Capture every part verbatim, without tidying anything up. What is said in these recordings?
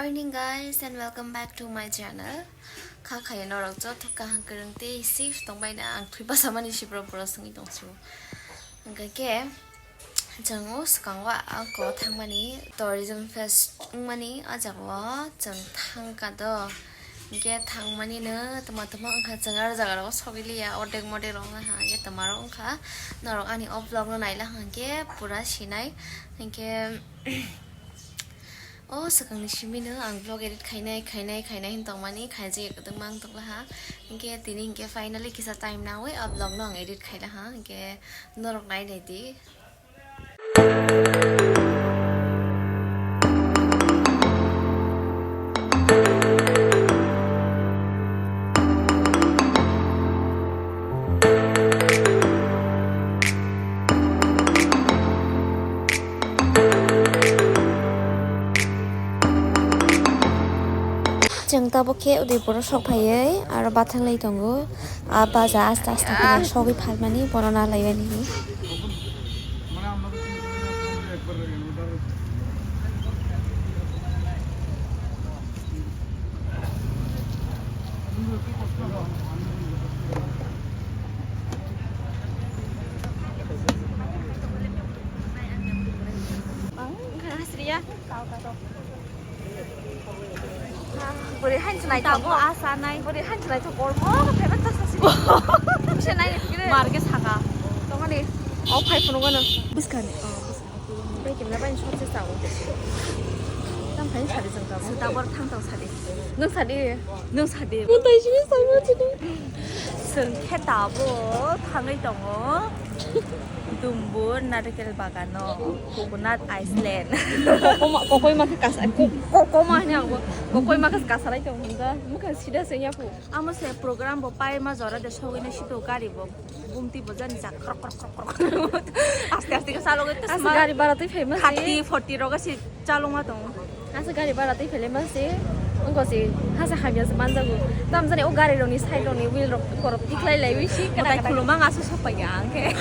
Morning guys and welcome back to my channel. Kha khaya norok joto kaham kwrwng tei safe tongbai na, ang thwi basa mani sibro bro swngwi tong su. Hwnkha khe chwng o swkango ako thangmani tourism fest wngmani, o jaga o chwng thangkha do. Hwnkhe thangmani no tama tama wngkha, chwng aro jaga rogo sogwi liya, ordek modek rok wngkha, hwnkhe tama rok wngkha. Norok ani o vlog no naila hwnkhe pura sinai. Hwnkhe o swkangni simi no ang vlog edit khainai, khainai, khainai hin tongmani, khaijak ya kwdwkma wng tonglaha. Hwnkhe tini hwnkhe finally kisa time nawi o vlog no ang edit khailaha, hwnkhe norok nai nai di. Chwng tabuk khe Udaipur o sok phaiwi aro bathang lai tongo. A baja aste aste khe sogwi phalmani bono na laimani. Ang wngkha na hasriya. Bwrwi haino naithok. Tabuk asa nai. Bwrwi haino naithok, bormo khe phaiba ta sasi. Bwsa nai kire. Mar khe saka. Tongani. O phai phunukgano. Bwskani. Bai kimla bai sotse sao. Tam phai sadi jang tabuk. Tabuk thang tong sadi. Nwng sadi. Nwng sadi. Mutai sini sai mutai sini. Chwng khe tabuk thangwi tongo. Dumbur narikil bagano, coconut island. Kokoma, kokoi ma khe kasa, ko-, kokoma hini ang bo, kokoi ma khe kasa lai tong hwnka, mukha sida se yapu. Amo se program bo pai ma jora de sogwi na sito gari bo, bumti bo jani jak krok, krok, krok, krok. Aste aste khe salo gwi. Asa gari bara twi phai ma se. Thirty, forty rogo se. Chalungma tongo. Asa gari bara twi phele ma se, wngkha se, hasa hamya se manjago. Tam jani o gari rokni side rokni wheel rok borok tikhlai laiwi si. Mwtai khuluma nga se sopaiya ang khe.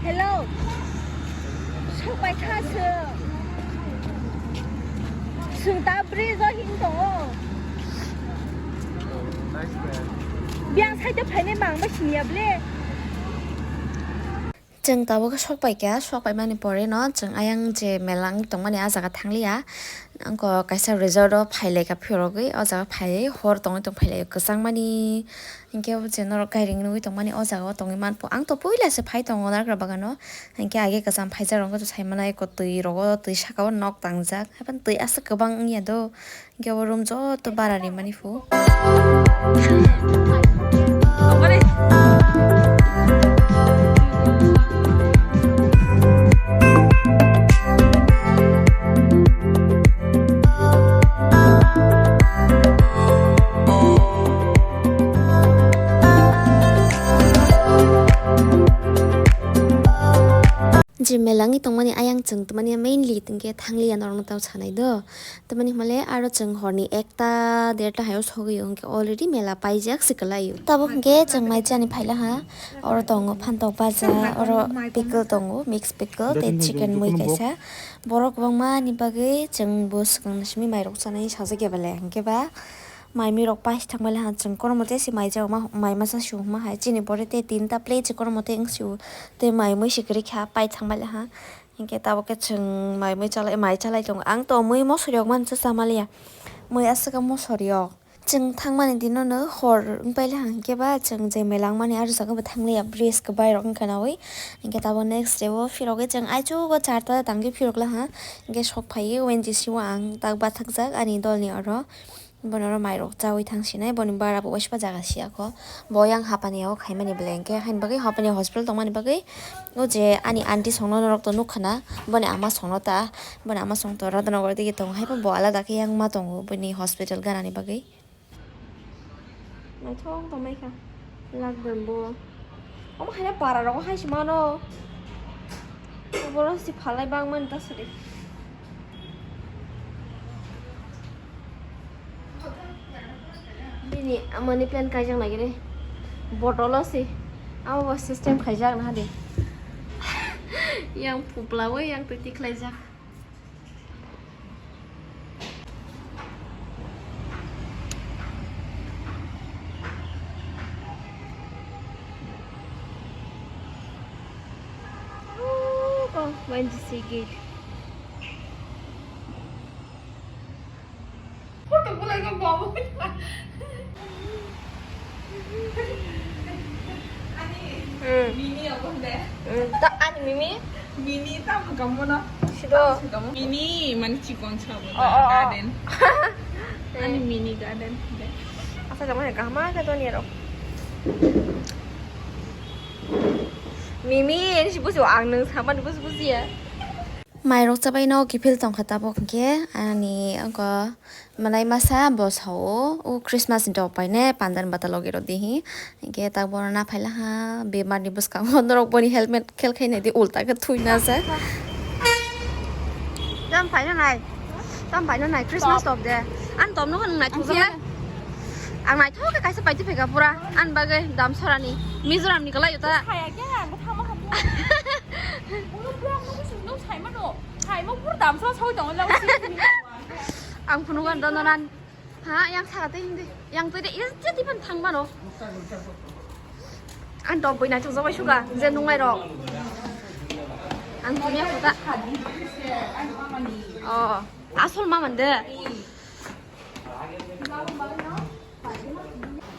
Hello. Sokpai kha se. Sung ta bridge o hin tongo. Biyang side o phainai mang bai siniya ble. Chwng tabuk khe sokpai kha, sokpai mani pore no chwng ayang je mela wng tongmani ah jaga thangliya. Angkho kaisa resort o phailaikha phiyogwi, o jaga phaiwi hor tongwi tong phailaio kwchangmani. Hinkhe o je norok kairing nugwi tongmani o jaga o tongwi manpho. Ang to puila se phai tongo Nagra bagano. Hinkhe age kwcham phaijak rok wngkha to sai mano eko twi rogo, twi saka o nok tangjak. Haikhe twi aswk kwbang wngya do. Hinkhe o room joto bara rimani phu. Je mela wngwi tongmani ayang chwng tongmani mainly hinkhe thangliya norokno tamo sanai do. Tamani hwnmale aro chwng horni ekta derta hayo sogwi o, hinkhe already mela paijak se kwlaio. Tabuk hinkhe chwng mai chani phailaha, oro tongo phantok baja, oro pickle tongo, mix pickle tei chicken mui kaisa. Borok kwbangma ni bagwi chwng bo swkang simi mairok chanai sajak ya bale, hinkhe ba mai mui rok paisa thangmale ha chwng kono mote se mai jao ma, mai masa su hwnma hai chini pore tei tinta plate se kono mote wng su tei mai mui se kwrwi kha pai thangmale ha. Hinkhe tabuk khe chwng mai mui chalai, mai chalai tongo. Ang to mui mosori rok mansa chamaliya. Mui aswk mosori rok. Chwng thangmani dino no hor wng paile ha, hinkhe ba chwng je mela wngmani aro jaga bo thangliya, bridge kwbai rok wngkha nawi. Hinkhe tabuk next day o phirogwi chwng aichugo charta tangwi phirok laha. Hinkhe sok phaiwi O N G C o ang tak bathakjak ani dolni oro. Bono oro mairok chaui thang sinai, boni bara bo waisa jaga siya kho. Bo yang hapani o khaimani belai hinkhe, haini bagwi hapani hospital tongmani bagwi o je ani aunty songno norok to nukha na, boni ama songno ta, boni ama song to Radhanagar digi tongo, haibo bo alada khe yang ma tongo bini hospital ganani bagwi. Naithok tongmai kha, lakbembo. Omo haino para rogo hai se mano. Obo si phalai bangmani ta sadi. Money plant kaijak nagini botolo se. Abo bo system khaijak na de. Yang phuplawi yang twi tikhlaijak. Oh, Y G C gate. Photo bulai ko babu. Ani Hmm. Mimi apa deh? Hmm, ta ani Mimi? Mimi ta bukan mana? Sido. Mimi mana cikon sabu Oh, oh, oh. Garden. Ani mini garden deh. Asa kamu ya kahma ka to ni ro. Mimi ini si busu ang nung sama ni busu busu ya. Mairok chabaino kiphil tongkha tabuk hinkhe ani ongko manai masa bo sao o Christmas ni rok paine pandan bata logi rw di hi hinkhe tak bono na phaila ha bemar ni bwskango norok boni helmet khel khai nai di ulta khe thwi na sa. Tam phaina nai, tam phaina nai Christmas top de. An top no nung nai thujak. Ang naithok khe kaisa paiti phaikha pura. An bagwi dam sorani. Mizoram ni kwlai ta. Saya khe ang thama kha. Bulu bulu ang nungwi sung nung saima no. Saima pura dam sora sawi tongo lau si. Ang phunuk an dono nan. Ha, yang saka tei hindi. Yang tei de is je tipan thang mano. Ang dok boi naithok jabai suga je nunglai rok. Ang punya kota. Oh, asol ma mande.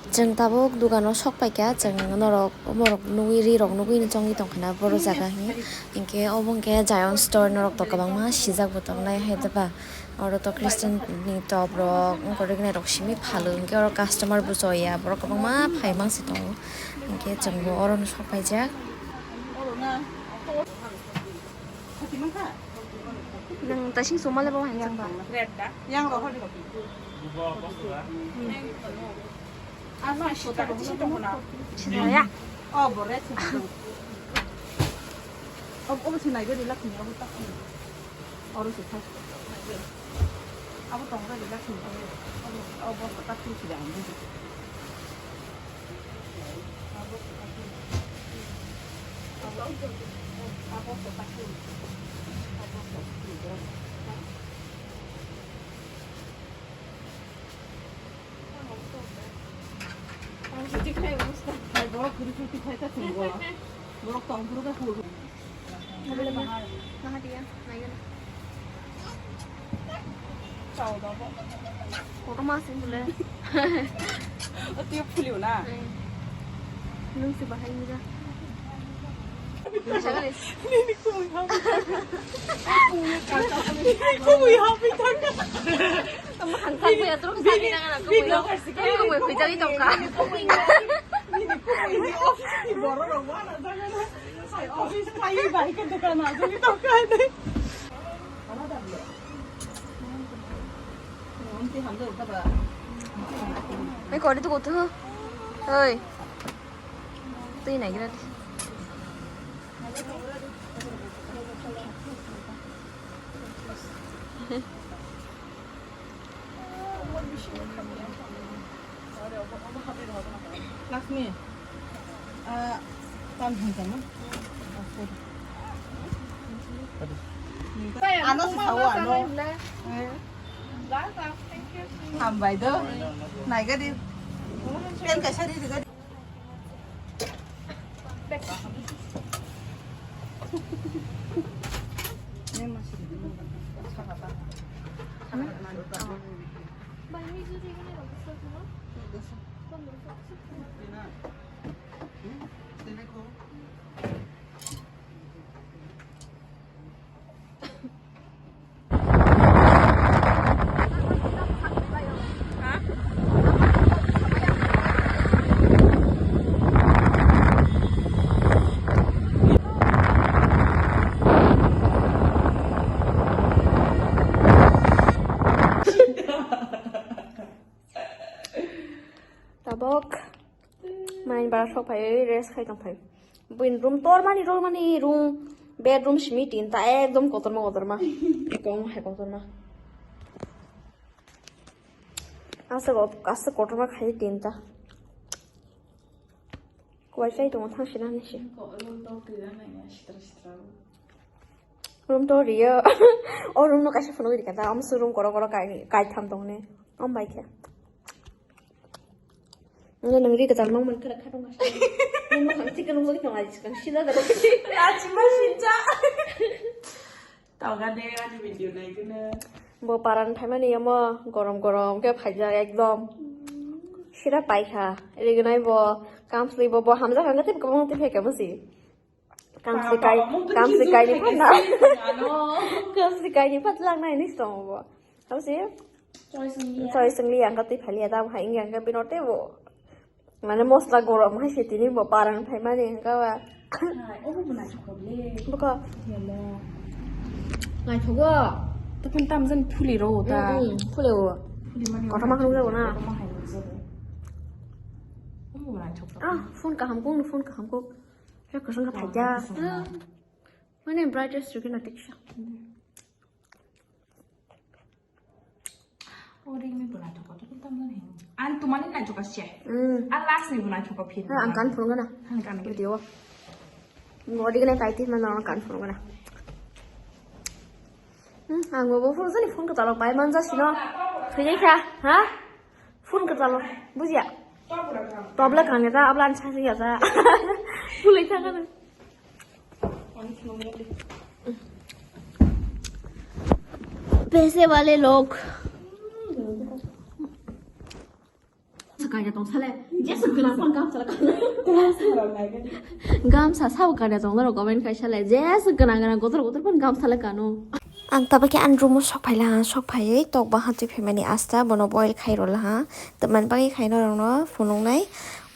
Chwng tabuk dukano sok paikha, chwng norok, omorok nugwi, rirok nugwi chongwi tongkha na boro jaga hinwi. Hinkhe obo hinkhe Zion Store norok to kwbangma sijak bo tongnai hai doba. Oro to Christian ni top rok, wngkha rignai rok simi phalo, hinkhe oro customer bujo ya, borok kwbangma phai mangsi tongo. Hinkhe chwng bo oro no sok paijak. Nang taising soma le bo hai jang ba. Yang rohor. Ano sita ko sita ko na. Sita ya. Oh, bore sita. Ob ob sinai gari lak ni ob tak. Oro se thas. Abo tong gari lak ni. Abo abo tak tu sida ang. Borok kwrwi kwrwi khai ta chwng bo. Borok tong phuru khe hul. Kotorma sing bole. O twi phulio na. Nung se bahai ni ja. Nini kumui ha. Kumui ha pi thang. Tamo hangkang ko yatro sa ni na na kumui. Kumui khui jagi tongka. Nini kumui ni office ni borok rok wana jaga na. Office khai bai ke dukan na jagi tongka ni. Ei, kori tu kotu. Oi. Twi nai gira di. Lakshmi, ah, tam hin tamo? Ano se sao ano. Hambai do. Naiga di. Pen kaisa ri ri. Tabok main bara sok phai rest khai tong phai. Buin room tor mani room mani room bedroom simi tin ta ekdom kotorma kotorma. Ekdom hai kotorma. Aswk, aswk kotorma khai tinta. Kuwai chai tongo thang sina hinwi se. Ko room to twi rang nai ya sitra sitra. Room to riyo. O room no kaisa phunugwi rikha da. Omo se room korok korok kai, kaitham tong ne. Om bai khe. Nang nang ri kwtal mang man kara khatong kha. Nang no hang chicken room tong ai chicken sida da. Lachi ma shincha. Tawga de ani video naigwno. Bo paran phaimani omo gorom gorom khe phaijak ekdom. Sira paikha. Rignai bo kamsli bo, bo hamjak hamjak tei kwbangma tei phaikha musi. Kamsli kai, kamsli kaini phatna. Kamsli kaini phatna nai ni song bo. Kamsi. Choi singli ang ka tei phali ya tam hai ang ka bino tei bo. Mane mosla gorom hai se tini bo paran phaimani hwnkha ba. Hai, obo bo naithok le. Bokha. Yamo. Naithogo. Tokon tamjani phuli ro ta. Mm, mm, phuli o. Phuli mani. Kotorma hai nukjago na. Kotorma hai nukjago. Obo bo naithok. Ah, phone kaham kok, phone kaham kok. Khe kwsang kha phaikha. Mane brightest rikhe na tiksa. Ori mi bwna thoko to tam mani. An tumani na joka se. Mm. An last ni bwna thoko phin. Ha, ang kan phunukna. Han kan video. Ori gane kai ti man kan phunukna. Hmm, ang bo phone sani phone ko talo pai man ja sino. Thuyai kha, ha? Phone ko talo. Bujia. Tobla kang ta ablan sa ya ta. Phulai thang ka. पैसे वाले लोग। Sakaya tong sale. Jesu gwnang pang kam sale. Gamsa sabo kanya tong laro comment khai sale. Jesu gwnang gwnang gotor gotor pang kam sale kanu. Ang tabakhe ani room-o sok phai laha, sok phaiwi tok baha twi phaimani asta bono boil khai rw laha. Twmani bagwi khai norokno phunuknai,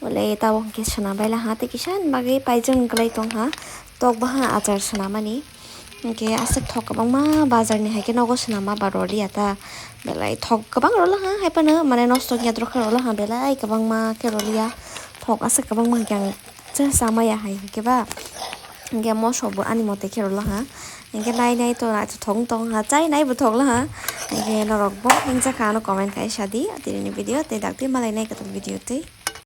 wle tabuk hwnkhe swnam bai laha tei kisa ani bagwi paijak wng kwlai tongkha tok baha achar swnamani. Hwnkhe aswk thok kwbangma bazarni hai khe nogo swnamma ba rwliya ta, belai thok kwbang rwlaha, hai phano mane nosto wngya dorkha rwlaha, belai kwbangma khe rwliya, thok aswk kwbangma hwnkhe ang cha chamaya hai hwnkhe ba. Hwnkhe mosok bo ani mote khe rwlaha. Hwnkhe nai nai to naithothok wng tongkha, chai nai bo thok laha. Hwnkhe norok bo hingjak kha ano comment khai sadi, tinini video tei dakti malai nai kwtal video tei.